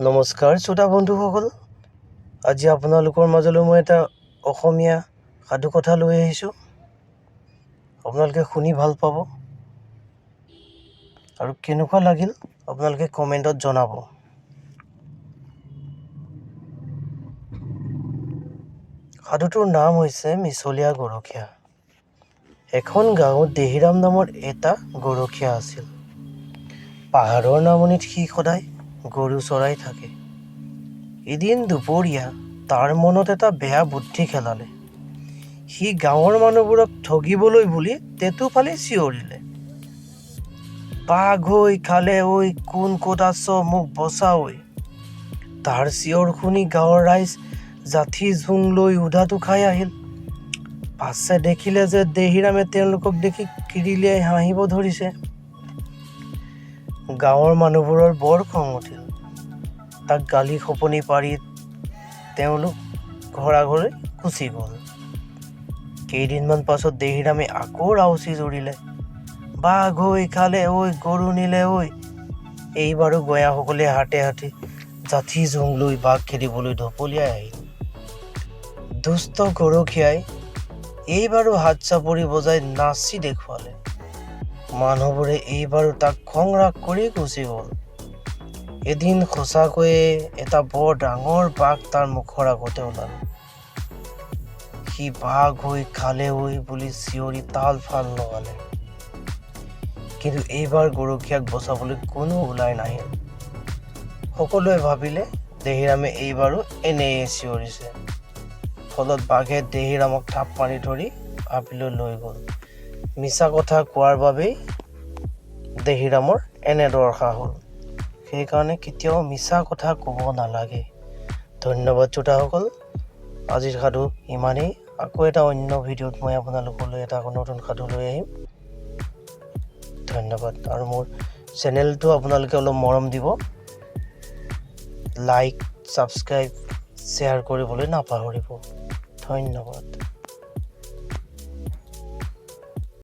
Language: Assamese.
নমস্কাৰ শ্ৰোতা বন্ধুসকল, আজি আপোনালোকৰ মাজলৈ মই এটা অসমীয়া সাধুকথা লৈ আহিছোঁ। আপোনালোকে শুনি ভাল পাব আৰু কেনেকুৱা লাগিল আপোনালোকে কমেণ্টত জনাব। সাধুটোৰ নাম হৈছে মিছলীয়া গৰখীয়া। এখন গাঁৱত দেহিৰাম নামৰ এটা গৰখীয়া আছিল। পাহাৰৰ নামনিত সি সদায় গৰু চৰাই থাকে। এদিন দুপৰীয়া তাৰ মনত এটা বেয়া বুদ্ধি খেলালে। সি গাঁৱৰ মানুহবোৰক ঠগিবলৈ বুলি টেঁটু ফালি চিঞৰিলে, "বাঘ ঐ, খালে ঐ, কোন ক'ত আছ, মোক বচা ঐ।" তাৰ চিঞৰ শুনি গাঁৱৰ ৰাইজ যাঠি জোং লৈ উধাতু খাই আহিল। পাছে দেখিলে যে দেহিৰামে তেওঁলোকক দেখি কিৰিলিয়াই হাঁহিব ধৰিছে। গাঁৱৰ মানুহবোৰৰ বৰ খং উঠিল। তাক গালি শপনি পাৰি তেওঁলোক ঘৰাঘৰি গুচি গ'ল। কেইদিনমান পাছত দেহিৰামে আকৌ ৰাউচি জুৰিলে, "বাঘ ঐ, খালে ঐ, গৰু নিলে ঐ।" এইবাৰো গঞাসকলে হাতে হাতে যাঠি জোং লৈ বাঘ খেদিবলৈ ঢপলিয়াই আহিল। দুষ্ট গৰখীয়াই এইবাৰো হাত চাপৰি বজাই নাচি দেখুৱালে। মানুহবোৰে এইবাৰো তাক খং ৰাগ কৰি গুচি গ'ল। এদিন সঁচাকৈয়ে এটা বৰ ডাঙৰ বাঘ তাৰ মুখৰ আগতে ওলাল। সি "বাঘ ঐ, খালে ঐ" বুলি চিঞৰি তাল ফাল লগালে। কিন্তু এইবাৰ গৰখীয়াক বচাবলৈ কোনো ওলাই নাহিল। সকলোৱে ভাবিলে দেহিৰামে এইবাৰো এনেয়ে চিঞৰিছে। ফলত বাঘে দেহিৰামক থাপ মাৰি ধৰি হাবিলৈ লৈ গ'ল। মিছা কথা কোৱাৰ বাবেই দেহিৰামৰ এনে দশা হ'ল। সেইকাৰণে কেতিয়াও মিছা কথা ক'ব নালাগে। ধন্যবাদ শ্ৰোতাসকল, আজিৰ সাধু ইমানেই। আকৌ এটা অন্য ভিডিঅ'ত মই আপোনালোকলৈ এটা আকৌ নতুন সাধু লৈ আহিম। ধন্যবাদ। আৰু মোৰ চেনেলটো আপোনালোকে অলপ মৰম দিব, লাইক, ছাবস্ক্ৰাইব, শ্বেয়াৰ কৰিবলৈ নাপাহৰিব। ধন্যবাদ।